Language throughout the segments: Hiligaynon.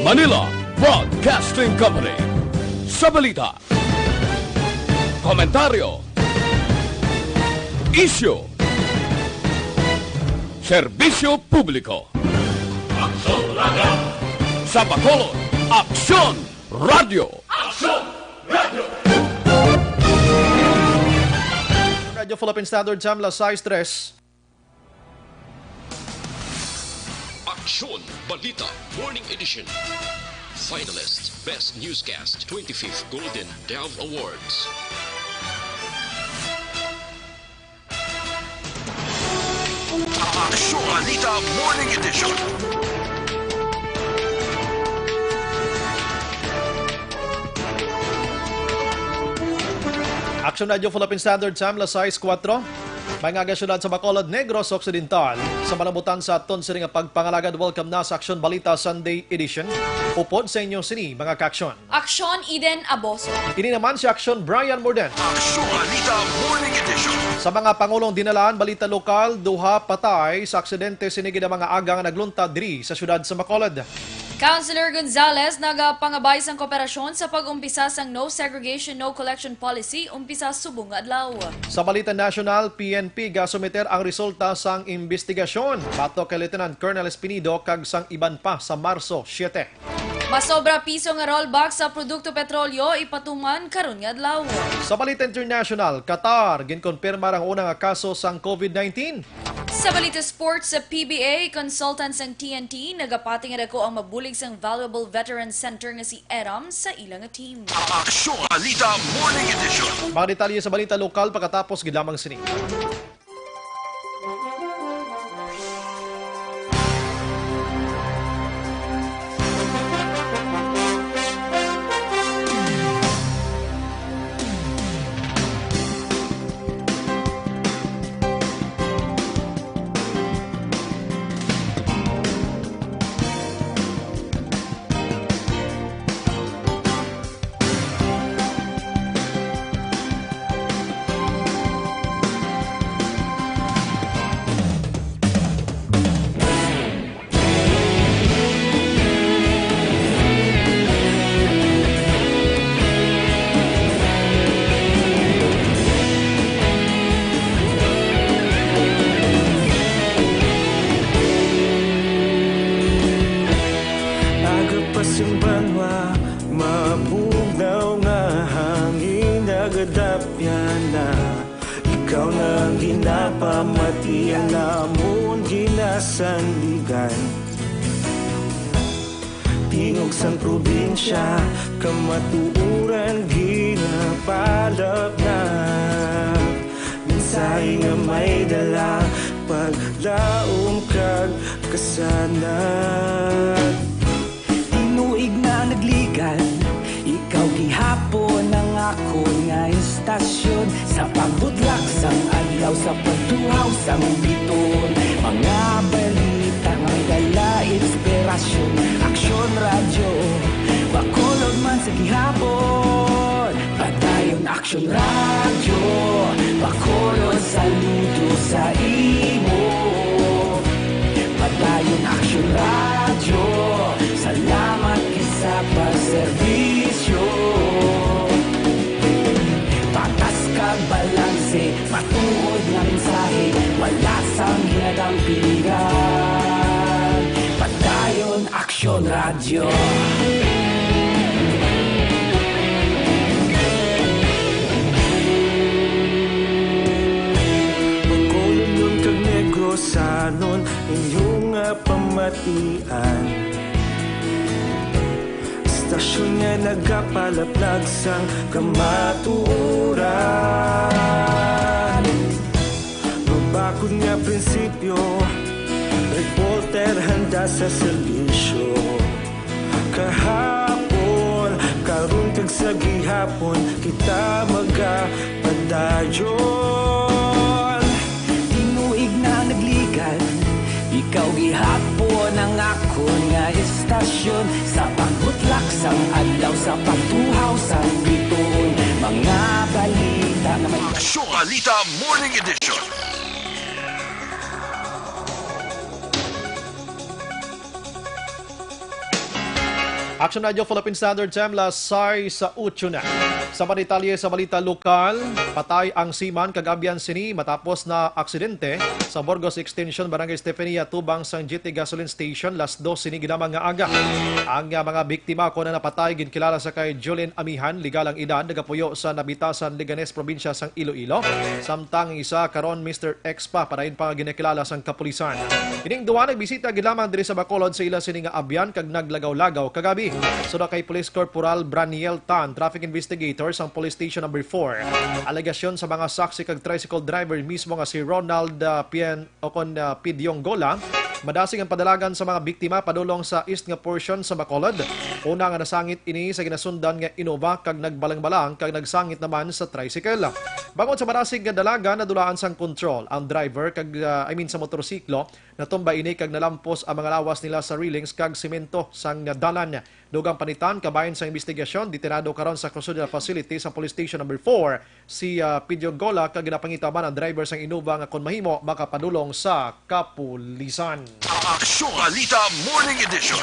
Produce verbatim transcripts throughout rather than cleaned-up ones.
Anila Broadcasting Company. Sa balita, komentaryo, isyu, serbisyo publiko. Aksyon Radyo. Sa Bacolod, Aksyon Radyo. Aksyon Radyo. Radyo Philippine Standard Time, alas sais tres. Aksyon Balita Morning Edition. Finalist, Best Newscast, twenty-fifth Golden Dove Awards. Aksyon Balita Morning Edition. Aksyon Radyo Philippine Standard Time, alas sais kuwatro. May nga aga siyudad sa Bacolod, Negros Occidental. Sa malabutan sa aton sini nga pagpangalagad, welcome na sa Aksyon Balita Sunday Edition. Upod sa inyo sini, mga kaaksyon. Aksyon Eden Aboso. Ini naman si Aksyon Brian Morden. Aksyon Balita Morning Edition. Sa mga pangulong dinalaan, balita lokal, duha patay sa aksidente sini gid ang mga aga nga naglunta diri sa siyudad sa Bacolod. Councilor Gonzales nagapangabay sang kooperasyon sa pag-umpisa sang No Segregation, No Collection Policy umpisa subong nga adlaw. Sa balita nasyonal, P N P gasumiter ang resulta sang imbestigasyon batok kay Lieutenant Colonel Espinido kag sang iban pa sa Marso siete. Masobra piso nga rollback sa produkto petrolyo ipatuman karon nga adlaw. Sa balita international, Qatar ginkonpirmar ang una nga kaso sang covid nineteen. Sa balita sports, sa P B A, consultant sang T N T nagapati nga dako ang mabulig sang Valuable Veterans Center nga si Eram sa ila nga team. Aksyon Balita Morning Edition. Mga detalye sa balita lokal pagkatapos gid lamang sini. Aga pa sing banwa, mabugnaw nga hangin nagadapyan na. Ikaw na ang ginapamatian namon ginasandigan. Tingog sang probinsya, kamatuoran ginapalapnap. Mensahe nga may dala, paglaom kag kasanag. Tinuig na nagligan, ikaw gihapon ang akon nga istasyon. Sa pagbutlak sang adlaw, sa pagtuhaw sang biton, mga balita nga may dala inspirasyon. Aksyon Radyo, Bacolod man sa gihapon. Padayon Aksyon Radyo, Bacolod, saludo sa imo. Padayon Aksyon Radyo, salamat gid sa pagserbisyo. Patas kag balanse, matuod nga mensahe, wala sang ginadampingan. Padayon Aksyon Radyo. Bacolodnon kag Negrosanon, inyo nga pamatian. Istasyon nga nagapalaplag sang kamatuoran. Mabakod nga prinsipyo, reporter handa sa serbisyo. Kahapon, karon kag sa gihapon, kita magapadayon. Tinuig na nagligan, ikaw gihapon ang akon nga istasyon. Sa pagbutlak sang adlaw, sa pagtuhaw sang biton, mga balita nga may Aksyon Balita Morning Edition. Action Radio Philippine Standard Time, las sais sa utso na. Sa panitalye sa balita lokal, patay ang seaman kag abyan sini matapos na aksidente sa Burgos Extension, Barangay Stefania, tubang sang G T Gasoline Station, las dos sini ginamang nga aga. Ang, ah, mga biktima kon ang napatay ginkilala sa kay Jolene Amihan, legal ang edad, nagapuyo sa Nabitasan, Leganes, probinsya sang Iloilo. Samtang isa karon, Mister X pa, padayon pa nga ginakilala sang kapulisan. Ining duha nagbisita gid lamang diri sa Bacolod sa ila sini nga abyan kag naglagaw-lagaw kagabi. Suna kay Police Corporal Braniel Tan, traffic investigator sang Police Station Number four. Alegasyon sa mga saksi kag tricycle driver mismo nga si Ronald, ah, Pien-, o kon, ah, Pidyong Gola, madasig ang padalagan sa mga biktima padulong sa east nga portion sa Bacolod. Una nga nasangit ini sa ginasundan nga Innova kag nagbalang-balang kag nagsangit naman sa tricycle. Bangod sa madasig nga dalagan, nadulaan sang kontrol ang driver kag, ah, I mean, sa motorsiklo. Natumba ini kag nalampos ang mga lawas nila sa railings kag semento sang dalan. Dugang panitan, kabahin sang investigasyon, detenado karon sa custodial facility sa Police Station Number four si, ah, Pidyong Gola kag ginapangita man ang driver sang Innova nga kon mahimo makapadulong sa kapulisan. Aksyon Balita Morning Edition.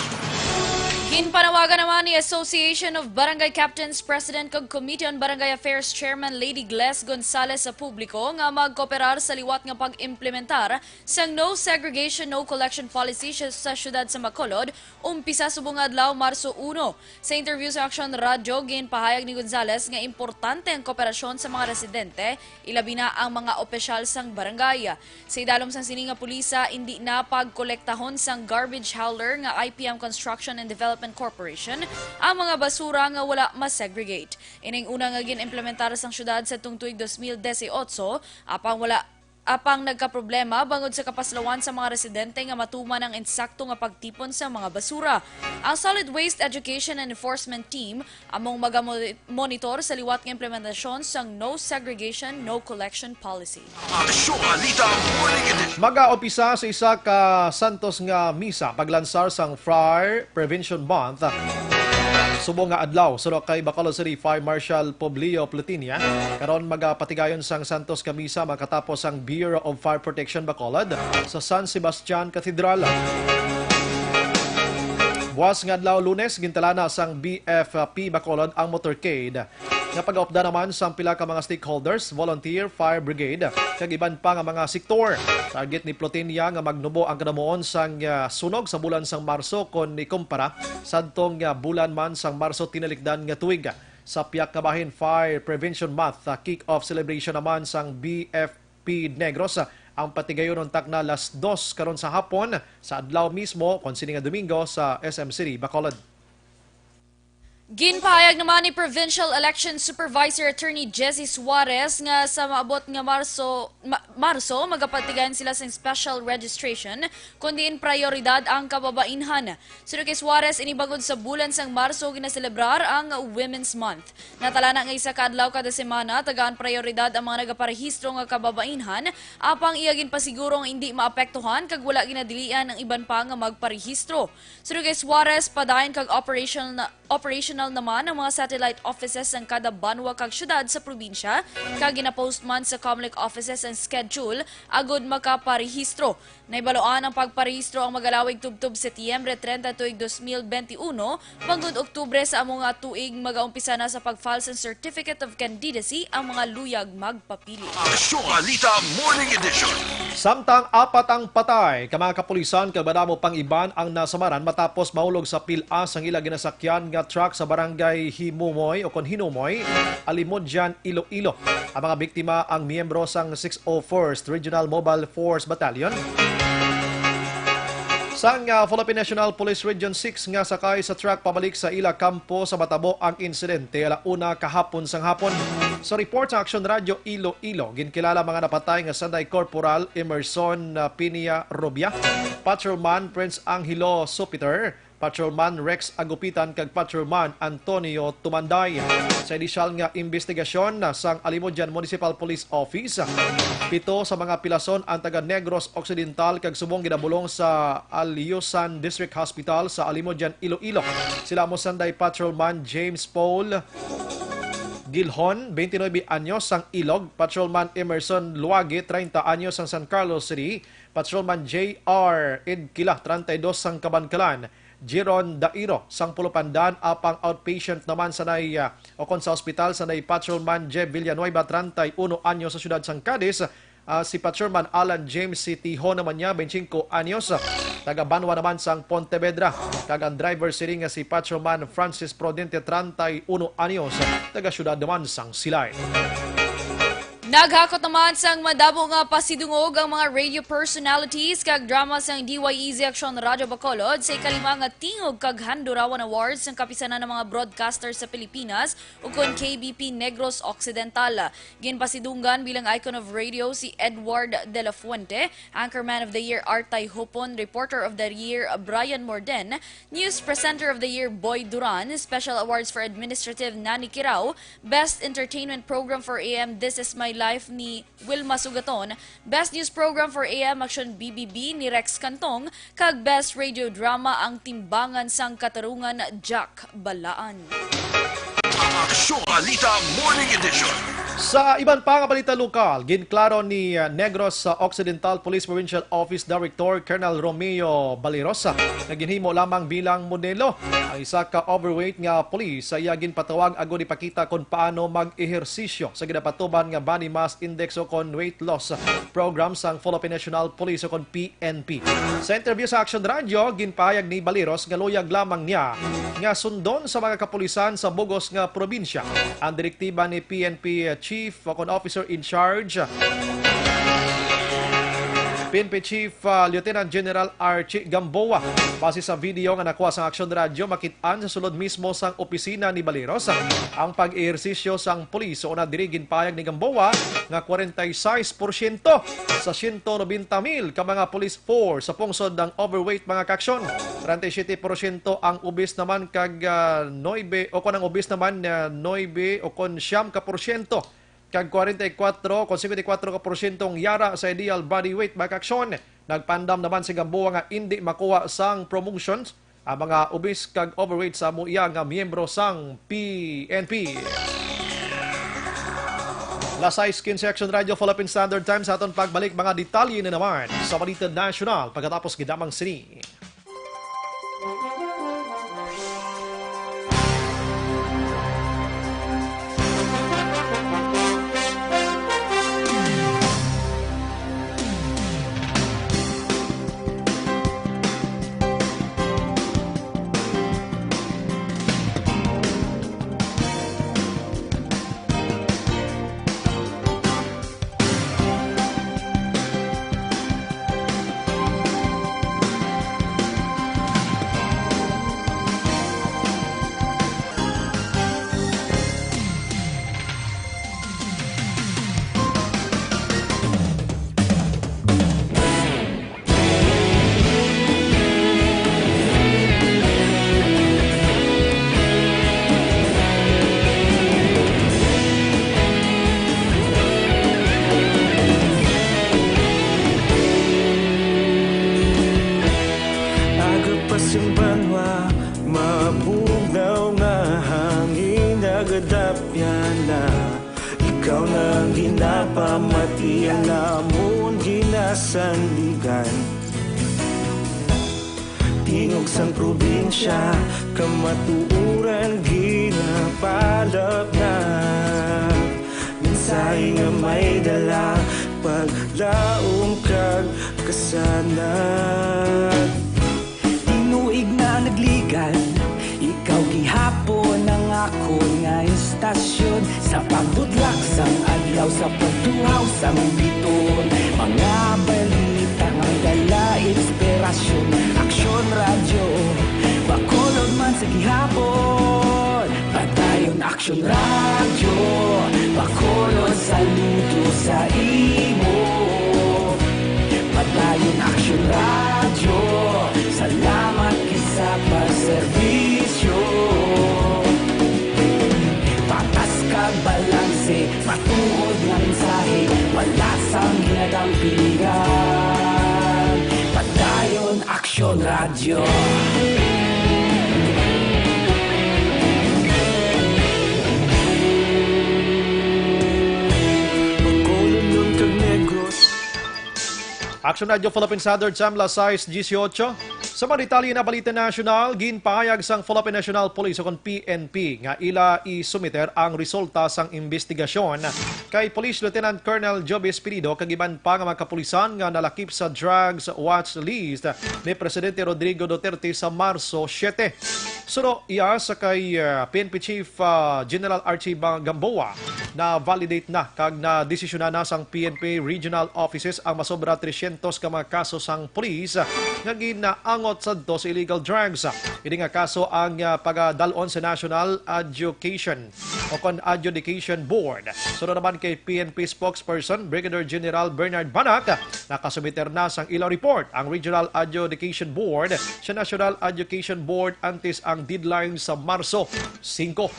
Ginpanawagan naman ni Association of Barangay Captains President kag Committee on Barangay Affairs Chairman Lady Gles Gonzalez sa publiko nga magkooperar sa liwat nga pag-implementar sang No Segregation, No Collection Policy sa, sa siyudad sa Bacolod, umpisa subong nga adlaw, Marso uno. Sa interview sa Aksyon Radyo, ginpahayag ni Gonzalez nga importante ang kooperasyon sa mga residente, ilabi na ang mga opisyal sang barangay. Sa idalom sang sini nga pulisa, indi na pagkolektahon sang garbage hauler nga I P M Construction and Development Corporation ang mga basura nga wala ma-segregate. Ining una nga gin-implementar sang siyudad sa tuig dos mil disiotso, apang wala apang nagkaproblema bangod sa kapaslawan sa mga residente nga matuman ang insakto nga pagtipon sa mga basura. Ang Solid Waste Education and Enforcement Team among magamonitor sa liwat nga implementasyon sang No Segregation, No Collection Policy. Aksyon Balita Morning Edition. Mag-aumpisa sa isa ka santos nga misa paglansar sang Fire Prevention Month subong nga adlaw. Suno kay Bacolod City Fire Marshal Publio Plutinia, karon magapatigayon sang santos nga misa makatapos ang Bureau of Fire Protection Bacolod sa San Sebastian Cathedral. Buwas nga adlaw, Lunes, gintalana sang B F P Bacolod ang motorcade nga pag-aupda naman sang pila ka mga stakeholders, volunteer, fire brigade, kag iban pa nga mga sektor. Target ni Plutinia nga magnubo ang kadamuon sang, ah, sunog sa bulan sang Marso kon ikumpara sadtong, ah, bulan man sang Marso tinalikdan nga tuig. Sa piyak nga bahin, Fire Prevention Month, ah, kick-off celebration naman sang B F P Negros, ah, ang patigayonon takna las dos karon sa hapon sa adlaw mismo kon sini nga Domingo sa S M City, Bacolod. Ginpahayag naman ni Provincial Election Supervisor Attorney Jesse Suarez nga sa maabot nga Marso, Ma-, Marso, magapatigayon sila sa special registration, kun diin prioridad ang kababainhan. Suno kay Suarez, ini bangod sa bulan sang Marso ginaselebrar ang Women's Month. Natalana nga isa ka adlaw kada semana, tagaan prioridad ang mga nagaparehistro nga kababainhan, apang iya ginpasiguro nga indi maapektuhan kag wala ginadilian ang iban pa nga magparehistro. Suno kay Suarez, padayon kag operational na, operational naman ang mga satellite offices sang kada banwa kag syudad sa probinsya, kag ginapost man sa Comelec offices ang schedule agud makaparehistro. Nahibaluan ang pagparehistro ang magalawig tubtob Setyembre treinta tuig dos mil benti uno, bangod Oktubre sa amo nga tuig magaumpisa na sa pag-file sang Certificate of Candidacy ang mga luyag magpapili. Aksyon Balita Morning Edition. Samtang apat ang patay ka mga kapulisan kag madamo pang iban ang nasamaran matapos mahulog sa pil-a sang ila ginasakyan nga truck sa barangay Himumoy o kon Hinumoy, Alimodian, Iloilo. Ang mga biktima ang miyembro sang six oh first Regional Mobile Force Battalion. Sang, ah, Philippine National Police Region six nga sakay sa truck pabalik sa ila kampo sa matabo ang insidente ala una kahapon sang hapon. Sa report sa Aksyon Radyo Iloilo, ginkilala mga napatay nga sanday Corporal Emerson, ah, Pinia Rubia, Patrolman Prince Angelo Sopeter, Patrolman Rex Agupitan kag Patrolman Antonio Tumanday. Sa inisyal nga imbestigasyon sang Alimodian Municipal Police Office, pito sa mga pilason ang taga Negros Occidental kag subong ginabulong sa Alyusan District Hospital sa Alimodian, Iloilo. Sila amo sanday Patrolman James Paul Gilhon, twenty-nine anyos, sang Ilog, Patrolman Emerson Luage, treinta anyos, sang San Carlos City, Patrolman J R Edkila, treinta y dos, sang Kabankalan, Jiron Dairo sang Pulupandan, apang outpatient naman sanay, ah, o kon sa ospital sanay Patrolman Jeb Villanueva, treinta y uno anyos, sa siyudad sang Cadiz, ah, si Patrolman Alan James Sitiho naman niya, twenty-cinco anyos, taga Banwa naman sang Pontevedra, kag ang driver sini nga si Patrolman Francis Prudente, treinta y uno anyos, taga siyudad naman sang Silay. Naghakot naman sang madamo nga pasidungog ang mga radio personalities kag drama sang D Y E Z Aksyon Radyo Bacolod sa ikalima nga Tingog kag Handurawan Awards sang Kapisanan ng mga Broadcaster sa Pilipinas, ukon K B P Negros Occidental. Ginpasidunggan bilang icon of radio si Edward de la Fuente, Anchorman of the Year Artay Hopon, Reporter of the Year Brian Morden, News Presenter of the Year Boy Duran, Special Awards for Administrative Nani Kirao, Best Entertainment Program for A M This Is My Life ni Wilma Sugaton, Best News Program for A M Action B B B ni Rex Cantong, kag Best Radio Drama Ang Timbangan sang Katarungan, Jack Balaan. Aksyon Balita Morning Edition. Sa iban pa nga balita lokal, ginklaro ni, uh, Negros, uh, Occidental Police Provincial Office Director Colonel Romeo Baliros, uh, nga ginhimo lamang bilang modelo ang isa ka overweight nga pulis sa iya ginpatawag agud ipakita kon paano mag-ehersisyo sa ginapatuman nga body mass index o kon weight loss program sang Philippine National Police o kon P N P. Sa interview sa Action Radio, ginpahayag ni Baliros nga luyag lamang niya nga sundon sa mga kapulisan sa bugos nga probinsya ang direktiba ni P N P Chief o kon Officer in Charge, P N P Chief, ah, Lieutenant General Archie Gamboa. Base sa video nga nakuha sa Action Radio, makit-an sa sulod mismo sang opisina ni Baliros ang pag-ehersisyo sang pulis. Una diri, ginpahayag ni Gamboa nga kwarenta y sais porsyento sa siyento nobenta mil ka mga police force sa pungsod ang overweight, mga kaaksyon. Treinta y siete porsyento ang obese naman kag, ah, nuebe, o kon ang obese naman, ah, nuebe o kon siyam ka porsyento, kag kwarenta y kuwatro kon singkwenta y kuwatro ka porsyento ang yara sa ideal body weight, mga kaaksyon. Nagpaandam naman si Gamboa nga indi makuha sang promotions ang mga obese kag overweight sa amo iya nga miyembro sang P N P. Las sais quince, Action Radio, Philippine Standard Time. Sa aton pagbalik, mga detalye na naman sa balita nasyonal pagkatapos gid lamang sini. Aga pa sing banwa, mabugnaw nga hangin nagadapyan na. Ikaw na ang ginapamati, ang amon ginasandigan. Tingog sang probinsya, kamatuoran ginapalap na. Mensahe nga may dala, paglaom kag kasanag. Tinuig na nagligan, ikaw gihapon ang akon nga istasyon. Sa pagbutlak sang adlaw, sa pagtuhaw sang biton, mga balita nga dala inspirasyon. Aksyon Radyo, Bacolod man sa gihapon. Padayon Aksyon Radyo, Bacolod, saludo sa imo. Padayon Aksyon Radyo, salamat sa pagserbisyo. Patas kag balanse, matuod nga mensahe, wala sang ginadampingan. Padayon Aksyon Radyo. Bacolod kag Negros. Action Radio Philippine Standard Time, las sais dieciocho. Sa mga detalye na balita nasyonal, ginpahayag sang Philippine National Police o kon P N P nga ila isumiter ang resulta sang imbestigasyon kay Police Lieutenant Colonel Joby Espirido kag iban pa nga mga kapulisan nga nalakip sa drugs watch list ni Presidente Rodrigo Duterte sa Marso siete. Suno iya sa kay, ah, P N P Chief, ah, General Archie Ba-, Gamboa, na-validate na kag nadesisyonan na sang P N P regional offices ang masobra tresyentos ka mga kaso sang pulis nga ginaangot sadto sa illegal drugs. Ini nga kaso ang, ah, pagadal-on sa National Education o kon Adjudication Board. Suno naman kay P N P spokesperson Brigadier General Bernard Banac, nakasumiter na sang ilang report ang Regional Adjudication Board sa National Education Board antes ang deadline sa Marso singko.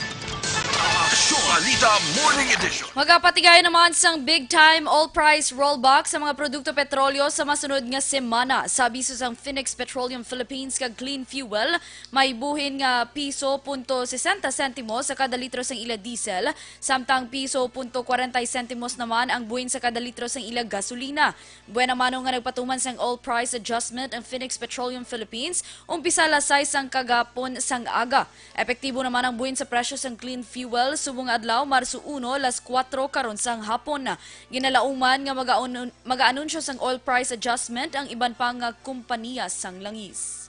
Aksyon Balita Morning Edition. Magapatigayon naman sang big time oil price rollback sa mga produkto petrolyo sa masunod nga semana. Sa abiso sang Phoenix Petroleum Philippines kag Clean Fuel, may buhin nga piso punto sesenta sentimos sa kada litro sang ila diesel, samtang piso punto kwarenta sentimos naman ang buhin sa kada litro sang ila gasolina. Buena mano nga nagpatuman sang oil price adjustment ang Phoenix Petroleum Philippines, umpisa alas sais sang kagapon sang aga. Epektibo naman ang buhin sa presyo sang clean fuel subong nga adlaw, Marso uno, alas kuwatro karon sang hapon. Ginalauman nga magaun-, magaanunsyo sang oil price adjustment ang iban pa nga kompanya sang langis.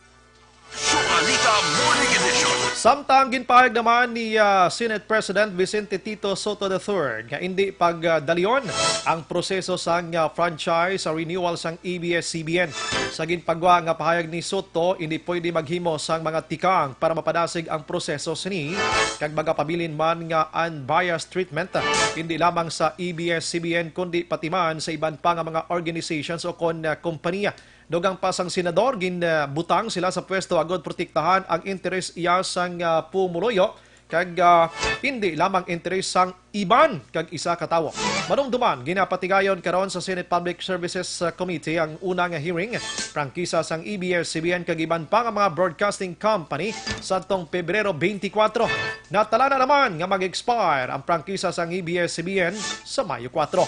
Sualita Morning Edition. Samtang ginpahayag naman ni, ah, Senate President Vicente Tito Sotto the third nga indi pagdalion ang proseso sang, ah, franchise renewal sang A B S C B N. Sa ginpagwa nga pahayag ni Sotto, indi pwede maghimo sang mga tikang para mapadasig ang proseso sini kag magapabilin man nga unbiased treatment, hindi lamang sa A B S C B N kundi pati man sa iban pa nga mga organizations o kon, ah, kompanya. Dugang pa sang senador, ginbutang sila sa pwesto agod protektahan ang interes iya sang, ah, pumuluyo kag, ah, hindi lamang interes sang iban kag isa ka tawo. Madumduman, ginapatigayon karon sa Senate Public Services, ah, Committee ang una nga hearing, prangkisa sang A B S C B N kag iban pa nga mga broadcasting company sadtong Pebrero twenty-four. Natala na naman nga mag-expire ang prangkisa sang A B S C B N sa Mayo kuwatro.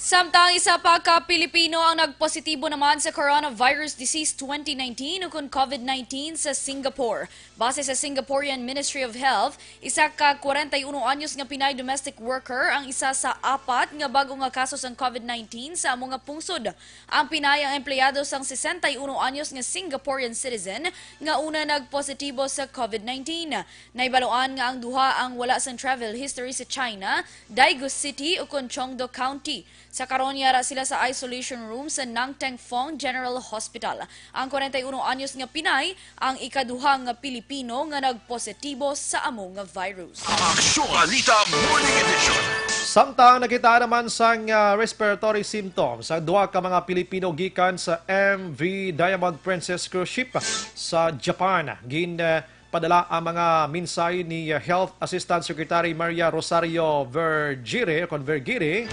Samtang isa pa ka Pilipino ang nagpositibo naman sa coronavirus disease twenty nineteen ukon COVID nineteen sa Singapore. Base sa Singaporean Ministry of Health, isa ka kwarenta y uno anyos nga Pinay domestic worker ang isa sa apat nga bag-o nga kaso sang COVID nineteen sa amo nga pungsod. Ang Pinay ang empleyado sang sesenta y uno anyos nga Singaporean citizen nga una nagpositibo sa COVID nineteen. Nahibaluan nga ang duha ang wala sang travel history sa China, Daegu City ukon Cheongdo County. Sa karon, yara sila sa isolation room sa Nangtengfong General Hospital. Ang kwarenta y uno anyos nga Pinay ang ikaduha nga Pilipino nga nagpositibo sa amo nga virus. Aksyon Balita Morning Edition. Samtang nakita naman sang, ah, respiratory symptoms ang duha ka mga Pilipino gikan sa M V Diamond Princess cruise ship sa Japan. Gin, ah, padala ang mga mensahe ni Health Assistant Secretary Maria Rosario Vergire, kon Vergire,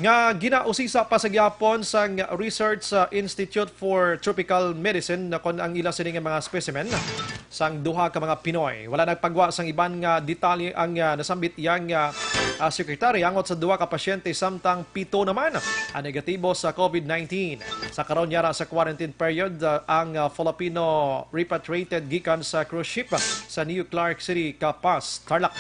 nga ginausisa pa sa gihapon sang Research, uh, Institute for Tropical Medicine na kon ang ila sini nga mga specimen sang duha ka mga Pinoy. Wala nagpagwa sang iban nga detalye ang, uh, nasambit yang, uh, uh, secretary angot sa duha ka pasyente, samtang pito naman ang negatibo sa COVID nineteen. Sa karon, yara sa quarantine period, uh, ang, uh, Filipino repatriated gikan sa cruise ship sa New Clark City, Capas, Tarlac.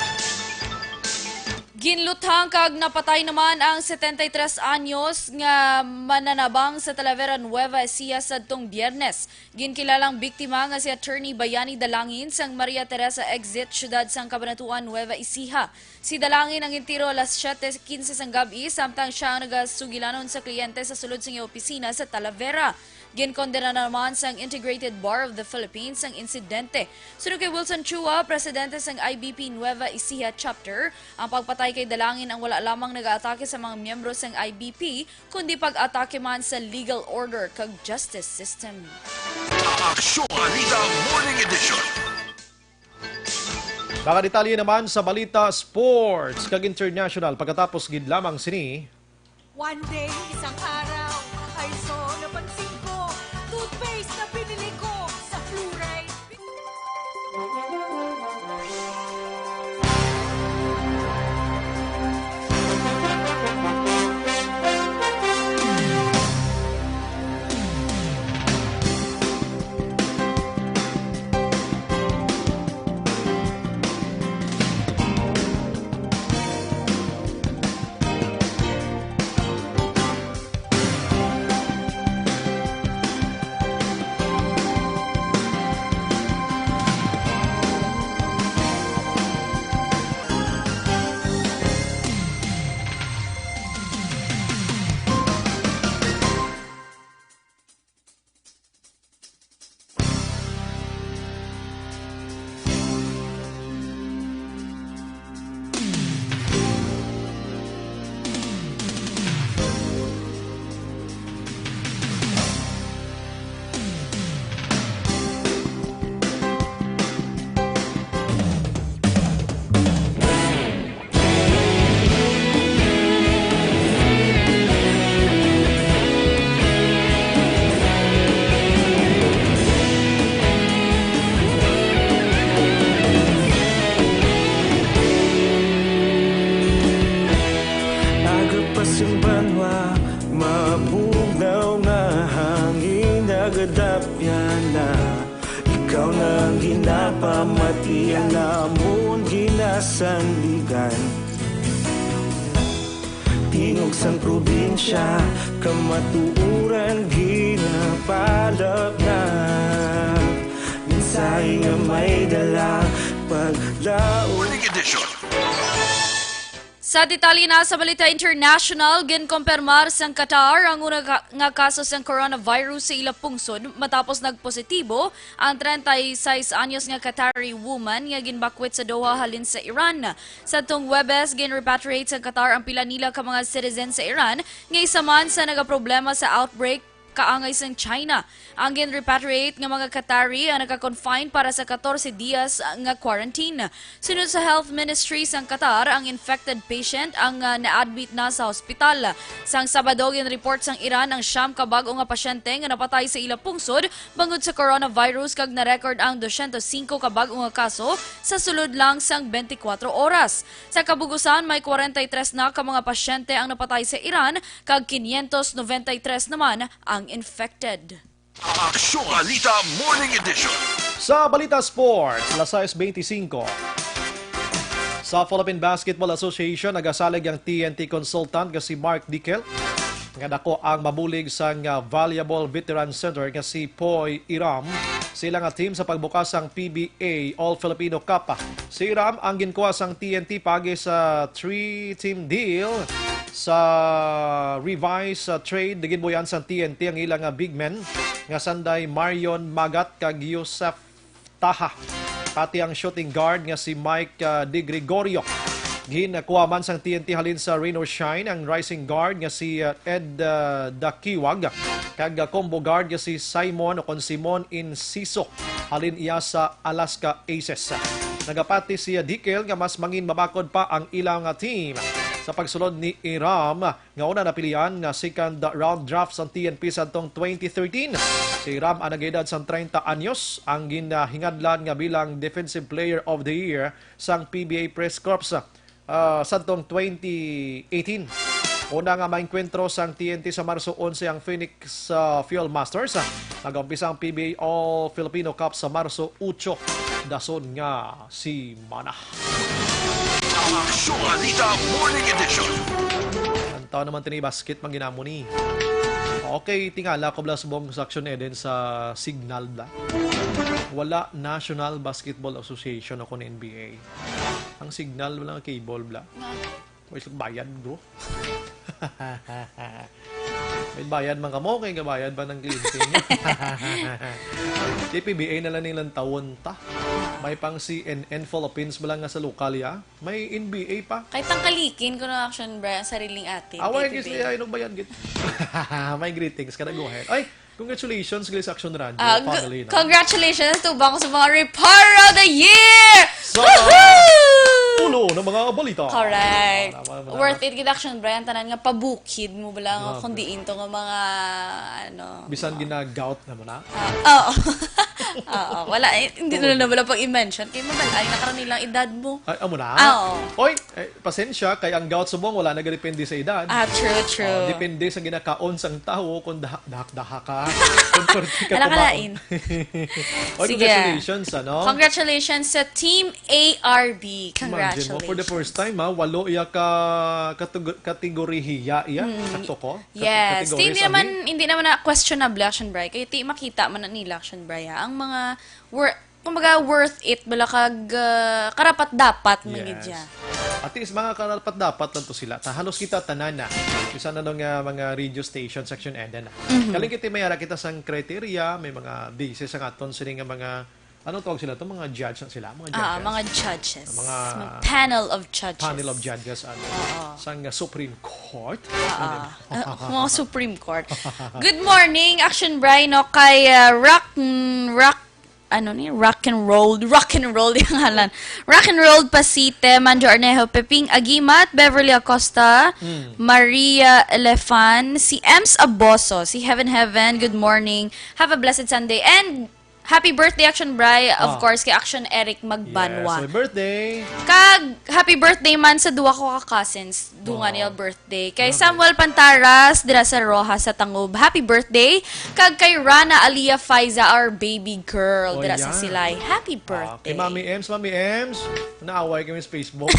Ginluthang kag napatay naman ang setenta y tres anyos nga mananabang sa Talavera, Nueva Ecija sadtong Biyernes. Ginkilalang biktima nga si Attorney Bayani Dalangin sang Maria Teresa Exit, siyudad sang Cabanatuan, Nueva Ecija. Si Dalangin ang gintiro alas siete quince sang gab-i, samtang siya ang nagasugilanon sa kliyente sa sulod sang iya opisina sa Talavera. Ginkondena naman sang Integrated Bar of the Philippines ang insidente. Suno kay Wilson Chua, presidente sang I B P Nueva Ecija Chapter, ang pagpatay kay Dalangin ang wala lamang nagaatake sa mga miyembro sang I B P, kundi pag-atake man sa legal order kag justice system. Aksyon Balita Morning Edition. Mga detalye naman sa balita, sports, kag international pagkatapos gid lamang sini. One day, isang araw, ay so napansin ko, toothpaste na binili ko sa fluoride. Dapyana, ikaw na ang ginapamati, ang amon ginasandigan. Tingog sang probinsya, kamatuoran ginapalapna. Mensahe nga may dala, paglaom. Morning edition. Sa detalye na sa balita international, ginkompirmar sang Qatar ang una ka, nga kaso sang coronavirus sa ila pungsod matapos nagpositibo ang treinta y seis anyos nga Qatari woman nga ginbakwit sa Doha halin sa Iran. Sadtong Huwebes, ginrepatriate sang Qatar ang pila nila ka mga citizen sa Iran nga isa man sa nagaproblema sa outbreak kaangay sang China. Ang ginrepatriate nga mga Qatari ang naka-confine para sa catorce dias nga quarantine. Sunod sa Health Ministry sang Qatar, ang infected patient ang, ah, na-admit na sa hospital. Sang Sabado, ginreport sang Iran ang siyam ka bag-o nga pasyente nga napatay sa ila pungsod bangod sa coronavirus, kag na-record ang dosyentos singko ka bag-o nga kaso sa sulod lang sang twenty-four oras. Sa kabug-usan, may kwarenta y tres na ka mga pasyente ang napatay sa Iran, kag quinientos noventa y tres naman ang infected. Aksyon Balita Morning Edition. Sa Balita Sports, alas sais beintisinko. Sa Philippine Basketball Association, nagasalig ang T N T consultant nga si Mark Dickel nga dako ang mabulig sang, ah, Valuable Veteran Center nga si Poy Iram sa ila nga team sa pagbukas sang P B A All Filipino Cup. Si Iram ang ginkuha sang T N T paagi sa three-team deal sa revised, ah, trade. Ginbuy-an sang T N T ang ila nga big men nga sanday Marion Magat kag Yusef Taha, pati ang shooting guard nga si Mike, ah, De Gregorio. Ginkuha man sang T N T halin sa Rain or Shine ang rising guard nga si, ah, Ed, ah, Dakiwag, kag, ah, combo guard nga si Simon o kon Simon Inciso halin iya sa Alaska Aces. Nagapati si, ah, Dickel nga mas mangin mabakod pa ang ilang, ah, team sa pagsulod ni Iram nga una napilian nga second round draft sang T N P sadtong twenty thirteen. Si Ram ang nagaedad sang treinta anyos, ang ginahingadlan nga bilang Defensive Player of the Year sang P B A Press Corps, ah, sadtong twenty eighteen. Una nga maengkwentro sang T N T sa Marso onse ang Phoenix, ah, Fuel Masters, ah, nag-umpisa ang P B A All Filipino Cup sa Marso otso, dason nga semana. Aksyon Balita Morning Edition. Ang tao naman tini, basket man ginamo ni. Okay, tingala ko bala subong sa Action Eden sa signal bala. Wala National Basketball Association o kon N B A. Ang signal wala nga cable bala. Nga. Wala bayad, bro. May bayad man kamo, kay gabayad ba ng kliyente niyo? Kay P B A na lang nilang tawon ta. May pang C N N Philippines ba lang nga sa lokal, ya? May N B A pa. Kahit tangkalikin ko na Action Bray ang sariling atin. Away, kay gusto P B A. Niya, inog bayad gid. May greetings ka na, go ahead. Ay, congratulations, guys, Action Radio Ah, g- family, no? Congratulations to Bang sa mga Reparo of the Year! Sa Woohoo! Ulo ng mga balita. Correct. Tama, tama, tama. Worth it gid, Action Bray, ang tanan nga pabukid mo bala nga Grabe. Kung diin to nga mga, ano, Bisan mga gina-gout na mo na? Ah, oo. Oo, wala, eh, hindi na lang wala pang i-mention. Kay mabalay na karon nilang edad mo. Ay, amo na? Ah, oo. Oy, eh, pasensya, kay ang gout subong wala nagadepende sa edad. Ah, true, true. Ah, depende sa ginakaon sang tawo kung daha-, dahak-dahak ka. Kung perti ka Anak kumaon. Lain. Oy, Sige. Congratulations, ano? Congratulations sa Team A R B. Imagine mo, for the Congratulations. First time, ha, walo iya ka kateg-, kategorihiya iya. Mm. Sakto ko? Kat-, Yes. Categories, Di, hindi naman, abi? Hindi naman na questionable, Action Bray. Kaya ti makita man na nila, Action Bray, ha? Ang mga wor-, kumbaga, worth it, bala kag, ah, karapat-dapat man gid Yes. siya. At least, mga karapat-dapat lang to sila. Ta, halos kita tanan na. Bisan na nga mga radio station section, and then, Mhm. Kaling kita may ara kita sang criteria, may mga basis ang aton sini nga mga, ano tawag sila to? Mga judge na sila, mga Ah, judges. Mga judges. Mga Mga panel of judges. Panel of judges, ano, Oo. sang, uh, Supreme Court. Ah, Ano? ah. Mga Supreme Court. Good morning, Action Bray, no, kay, uh, Rock, mm, Rock, ano ni? Rock and Roll. Rock and Roll yung ngalan. Rock and Roll Pasite, Manjo Arnejo, Peping Agimat, Beverly Acosta, Mm. Maria Elefan, si Ems Aboso, si Heaven Heaven, good morning. Have a blessed Sunday. And Happy birthday, Action Bri. Of Ah. course, kay Action Eric Magbanwa. Yes, happy birthday. Kag happy birthday man sa duha ko ka cousins. Dungan Wow. nila birthday. Kay Grabe. Samuel Pantaras, dira sa Roxas sa Tangub. Happy birthday. Kag kay Rana Alia Faiza, our baby girl, Oh, dira sa yan. Silay. Happy Ah, birthday. kay Mami Ems, Mami Ems, naaway kami sa Facebook.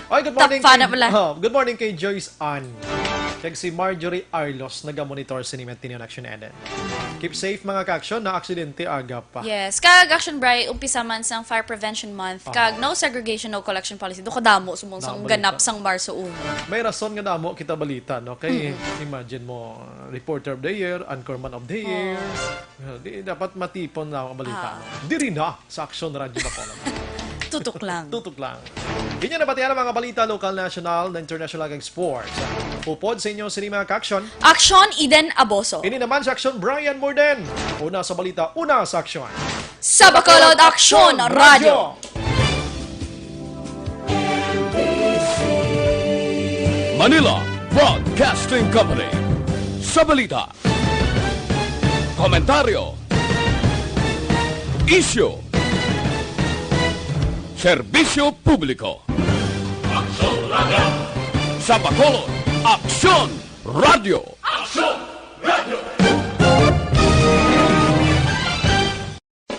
Oy, good morning Tapa kay, na pala. Oh, good morning kay Joyce Ann. Kag si Marjorie Arlos, naga-monitor sa Nimet Tinion Action Eden. Keep safe, mga ka-action, na aksidente aga pa. Yes. Kag Action Bri, umpisa man sang Fire Prevention Month. Ah. Kag no segregation, no collection policy. Do kadamo sumong sang Nabalita. ganap sang Marso uno. May rason nga damo kita balita, no? Kay imagine mo, uh, Reporter of the Year, Anchorman of the Year. Uh, di, dapat matipon na ang balita, Ah. no? Diri na sa Action Radio Bacolod. Tutok lang. Tutok lang. Inyo nabatian ang mga balita lokal, national, na international, kag sports. Upod sa inyo sini, mga ka-action. Action, Eden Aboso. Ini naman sa Action, Brian Morden. Una sa balita, una sa aksyon. Sa Bacolod Action Radio. Manila Broadcasting Company. Sa balita, komentaryo, isyu, serbisyo publiko. Sa Bacolod, Aksyon Radio.